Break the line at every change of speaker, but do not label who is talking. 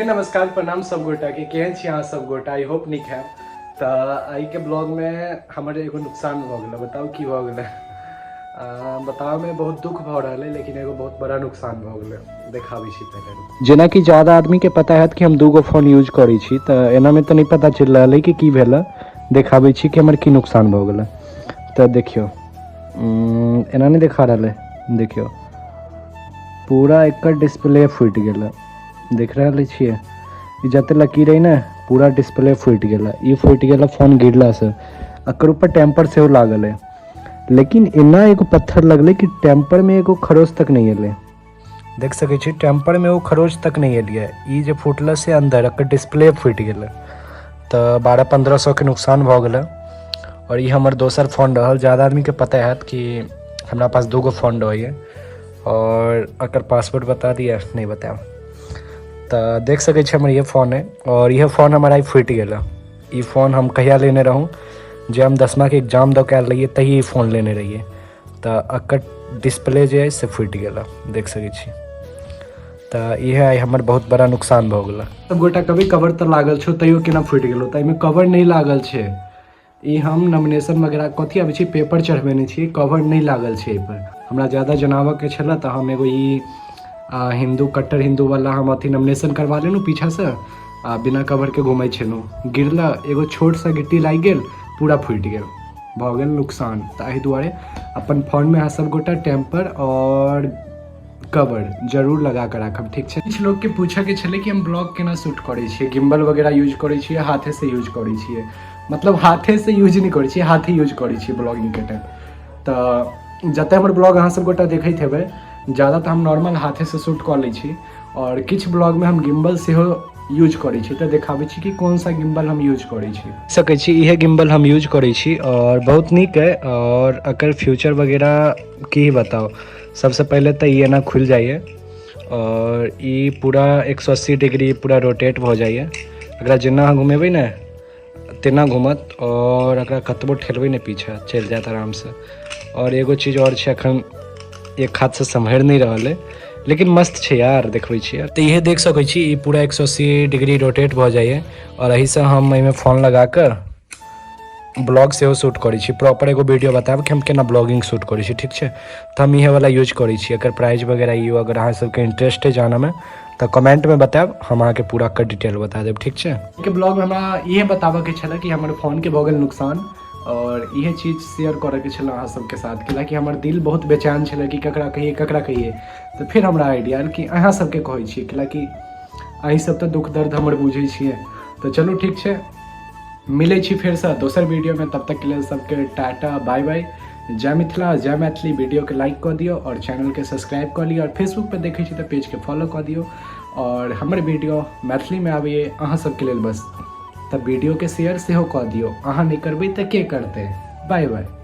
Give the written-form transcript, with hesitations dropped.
नमस्कार प्रणाम सब गोटा के, केहन छी अहाँ सब गोटा? I hope नीक है। तऽ आइके ब्लॉगमे हमर एगो नुकसान भऽ गेलै। बताउ की भऽ गेलै? बताबऽमे बहुत दुख भऽ रहल है, लेकिन एगो बहुत बड़ा नुकसान भऽ गेलै। देखाबै छी पहिले। जेनाकि ज्यादा आदमीके पता हैत कि हम दूगो फोन यूज करै छी, तऽ एनामे तऽ नहि पता चलि रहल है कि की भेलै। देखाबै छी कि हमर की नुकसान भऽ गेलै। तऽ देखियौ, एना नहि देखा रहल है। देखियौ, पूरा एकर डिस्प्ले फूटि गेलै। देख रहल छियै, ई जते लकीर है ने, पूरा डिस्प्ले फूटि गेलै। ई फूटि गेलै फोन गिरलासँ। एकर ऊपर टेम्पर सेहो लागल है, लेकिन एना एगो पत्थर लगलै कि टेम्परमे एगो खरोच तक नहि एलै। देख सकै छी, टेम्परमे एगो खरोच तक नहि एलियै। ई जे फूटलै से अन्दर एकर डिस्प्ले फूटि गेलै। तऽ 1200-1500 के नुकसान भऽ गेलै। आओर ई हमर दोसर फोन रहल। ज्यादा आदमीके पता हैत कि हमरा पास दूगो फोन रहैए। आओर एकर पासवर्ड बता दिअ? नहि बतायब। तऽ देख सकै छी, हमर इहे फोन है आओर इहे फोन हमर आइ फूटि गेल। ई फोन हम कहिया लेने रहूँ? जे हम दसमाके एग्जाम दऽ के आयल रहियै, तहिए ई फोन लेने रहियै। तऽ एकर डिस्प्ले जे अइ से फूटि गेल, देख सकै छी। तऽ इहे आइ हमर बहुत बड़ा नुकसान भऽ गेल। सब गोटा कभी कवर तऽ लागल छौ, तैयो केना फूटि गेलौ? तऽ एहिमे कवर नहि लागल छै। ई हम नॉमिनेशन वगैरह कथी आबै छै, पेपर चढ़बेने छियै। कवर नहि लागल छै एहिपर। हमरा ज्यादा जनाबऽके छलै, तऽ हम एगो ई हिन्दू, कट्टर हिन्दूवला हम अथी नॉमिनेशन करवा लेलहुँ पीछासँ आ बिना कवरके घुमै छलहुँ। गिरला, एगो छोट सा गिट्टी लागि गेल, पूरा फूटि गेल, भऽ गेल नुकसान। तऽ एहि दुआरे अपन फोनमे अहाँ सब गोटा टेम्पर आओर कवर जरूर लगा कऽ राखब, ठीक छै? किछु लोकके पूछऽके छलै कि हम ब्लॉग केना शूट करै छियै, गिम्बल वगैरह यूज करै छियै, हाथेसँ यूज करै छियै। मतलब हाथेसँ यूज नहि करै छियै, हाथे यूज करै छियै ब्लॉगिंगके टाइम। तऽ जते हमर ब्लॉग अहाँ सब गोटा देखैत हेबै, ज्यादा तऽ हम नॉर्मल हाथेसँ शूट कऽ लै छी आओर किछु ब्लॉगमे हम गिम्बल सेहो यूज करै छी। तऽ देखाबै छी कि कोन सा गिम्बल हम यूज करै छी। सकै छी, इहे गिम्बल हम यूज करै छी आओर बहुत नीक अइ। आओर एकर फ्यूचर वगैरह की बताउ? सबसँ पहिले तऽ ई एना खुलि जाइए आओर ई पूरा 180 डिग्री पूरा रोटेट भऽ जाइए। एकरा जेना अहाँ घुमेबै ने, तेना घूमत। आओर एकरा कतबो ठेलबै ने, पीछा चलि जायत आरामसँ। आओर एगो चीज आओर छै, एखन एक हाथसँ सम्हरि नहि रहल अइ, लेकिन मस्त छै यार। देखबै छी यार। तऽ इहे देख सकै छी, ई पूरा 180 डिग्री रोटेट भऽ जाइए आओर एहिसँ हम एहिमे फोन लगा कऽ ब्लॉग सेहो शूट करै छी। प्रॉपर एगो वीडियो बतायब कि हम केना ब्लॉगिंग शूट करै छी, ठीक छै? तऽ हम इहे वाला यूज करै छी। एकर प्राइस वगैरह ई अगर अहाँ सबके इंटरेस्ट है जानऽमे, तऽ कमेंटमे बतायब, हम अहाँके पूरा एकर डिटेल बता देब, ठीक छै? के ब्लॉग हमरा इहे बताबऽके छलै कि हमर फोनके भऽ गेल नुकसान आओर इहे चीज शेयर करऽके छलै अहाँ सबके साथ, कैलाकि हमर दिल बहुत बेचैन छलै कि ककरा कहियै, ककरा कहियै। तऽ फेर हमरा आइडिया आयल कि अहाँ सबके कहै छियै, कैलाकि अहीं सब तऽ दुख दर्द हमर बुझै छियै। तऽ चलू, ठीक छै, मिलै छी फेरसँ दोसर वीडियोमे। तब तकके लेल सबके टाटा, बाय बाय, जय मिथिला, जय मैथिली। वीडियोके लाइक कऽ दियौ आओर चैनलके सब्सक्राइब कऽ लिअ। आओर फेसबुक पर देखै छी तऽ पेजके फॉलो कऽ दियौ। आओर हमर वीडियो मैथिलीमे आबैए अहाँ सबके लेल बस, तऽ वीडियोके शेयर सेहो कऽ दियौ। अहाँ नहि करबै तऽ के करतै? Bye bye.